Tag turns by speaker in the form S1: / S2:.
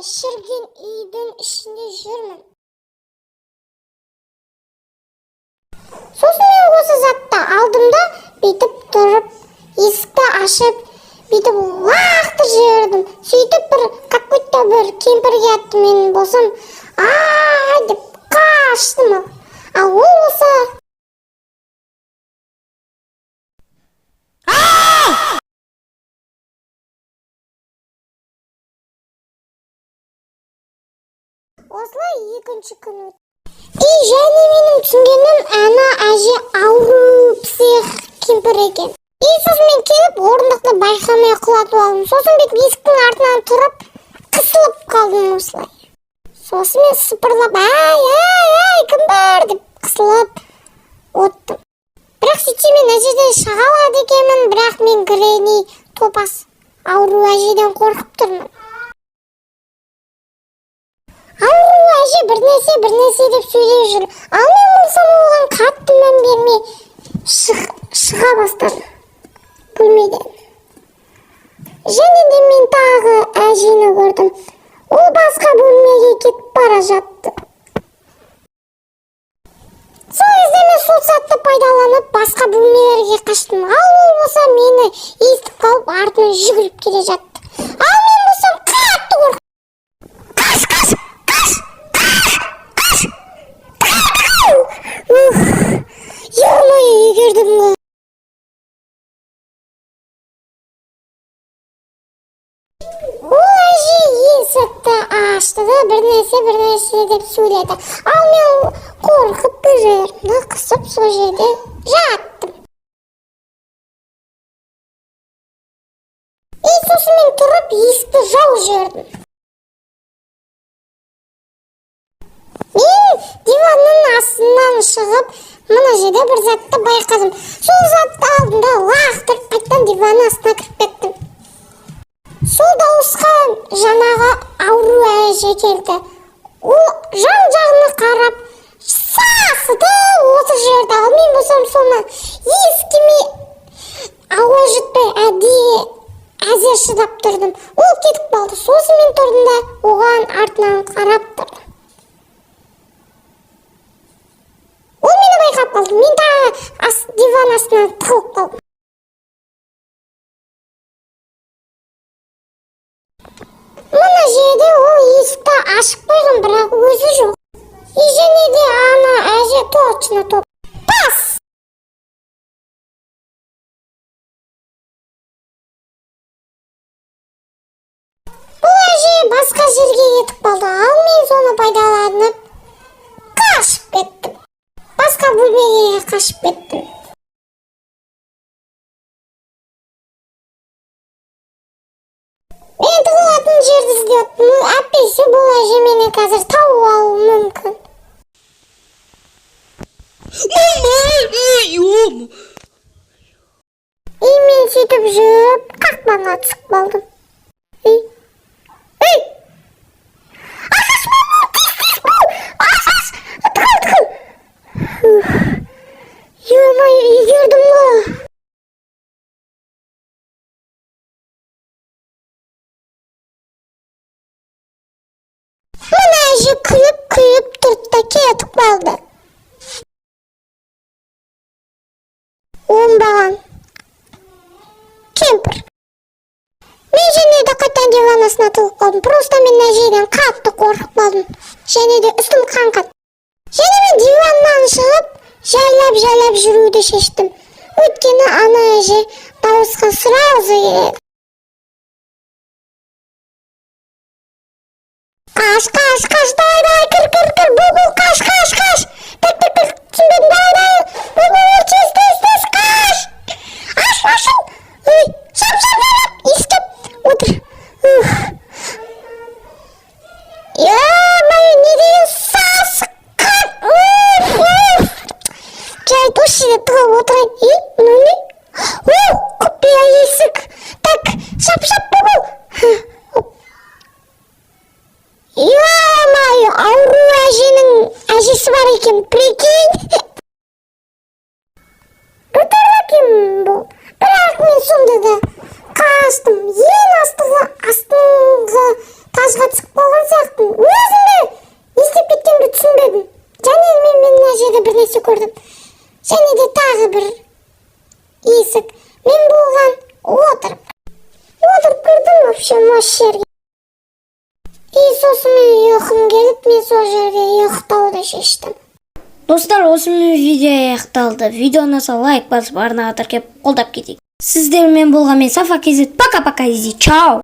S1: Шіріген үйдің ішінде жүрмін. Сосын мен осы затты алдым да, бүйтіп тұрып, есікті ашып, бүйтіп лақтырып жібердім. Сөйтіп бір какой-то бір кемпірге атты. Мен болсам «а» деп қаштым. Ал ол болса осылай екінші күн өтті. И және менің түсінгенім, ана әже ауру псих кемпір екен. И сосын мен келіп, орындықты байқамай құлатып алдым. Сосын бүйтіп есіктің артынан тұрып, қысылып қалдым осылай. Сосын мен сыпырлап: «Ай, ай, ай, кім бар?» – деп қысылып оттым. Бірақ сөйтсем, мен мына жерден шыға алады екенмін. Бірақ мен Гренни топас ауру әжеден қорқып тұрмын. Ауру әже бірнәрсе, бірнәрсе деп сөйлеп жүр. Ал мен болсам оған қатты мән бермей шыға бастадым бөлмеден. Және де мен тағы әжені көрдім. Ол басқа бөлмеге кетіп бара жатты. Сол кезде мен сол сәтті пайдаланып, басқа бөлмелерге қаштым. Ал ол болса мені естіп қалып, артынан жүгіріп келе жатты. Ал мен болсам қатты қорықтым. Қаш, қаш, қаш, қаш, қаш! Ух, ё-моё, үлгердім ғой. Ол әже есікті ашты да, бірнәрсе, бірнәрсе деп сөйледі. Ал мен қорқып, бір жерімді қысып, сол жерде жаттым. И сосын мен тұрып, есікті жауып жібердім. Мен диванның астынан шығып, мына жерде бір затты байқадым. Сол затты алдым да, лақтырып, қайтадан диванның астына кіріп кеттім. Сол дауысқа жаңағы ауру әже келді. Ол жан жағына қарап, сасыды осы жерді. Ал мен болсам соны ескіме ауа жұтпай, әдейі әзер шыдап тұрдым. Ол кетіп қалды. Сосын мен тұрдым да, оған артынан қарап тұрдым. Ол мені байқап қалды. Мен тағы диван астына тығылып қалдым. Мына жерде ол есікті ашып қойған, бірақ өзі жоқ. И және де ана әже точно топас. Бұл әже басқа жерге кетіп қалды. Ал мен соны пайдаланып, қашып кеттім. Басқа бөлмеге қашып кеттім. Мен тығылатын жерді іздеп, әйтпесе бұл әже мені қазір тауып алуы мүмкін.
S2: Мама, ё.
S1: И мен сөйтіп жүріп, қақпанға түсіп қалдым. Ей, ей! Аш, аш, бол, тез, тез бол! Аш, аш! Тығыл, тығыл! Ё-моё, үлгердім ғой. Мына әже күліп күліп тұрды да, кетіп қалды. Оңбаған кемпір. Мен және де қайтадан диван астына тығылып қалдым. Просто мен әжеден қатты қорқып қалдым. Және де үстім қан қатты. Және мен диваннан шығып, жайлап жайлап жүруді шештім. Өйткені ана әже дауысқа сразу келеді. Қаш, қаш, қаш, давай, давай, кір, кір, кір, бол, бол, қаш, қаш, қаш. Так, так, так, түсінбедім, давай, давай, бол, бол, бол, тез, тез, тез, қаш. Аш, ашыл. Ой, жап, жап, жап, жап, есік отыр. Ух. Ё-моё, не деген сасық қан. Уф, уф. Жарайды, осы жерде тығылып отырайын. Ей, мынау не? О, құпия есік. Так, жап, жап, бол, бол. Оп. Ё-моё, ауру әженің әжесі бар екен, прикинь. Біртүрлі екен бұл. Бірақ мен сонда да қаштым. Ең астыңғы этажға түсіп қалған. бір есік. Мен болған отырып кірдім, в общем, осы жерге. И сосын мен ұйқым келіп, мен сол жерде ұйықтауды шештім.
S3: Достар, осымен видео аяқталды. Видео ұнаса, лайк басып, арнаға тіркеп, қолдап кетейік. Сіздермен болған мен, Сафа Кезет. Пока пока, чао.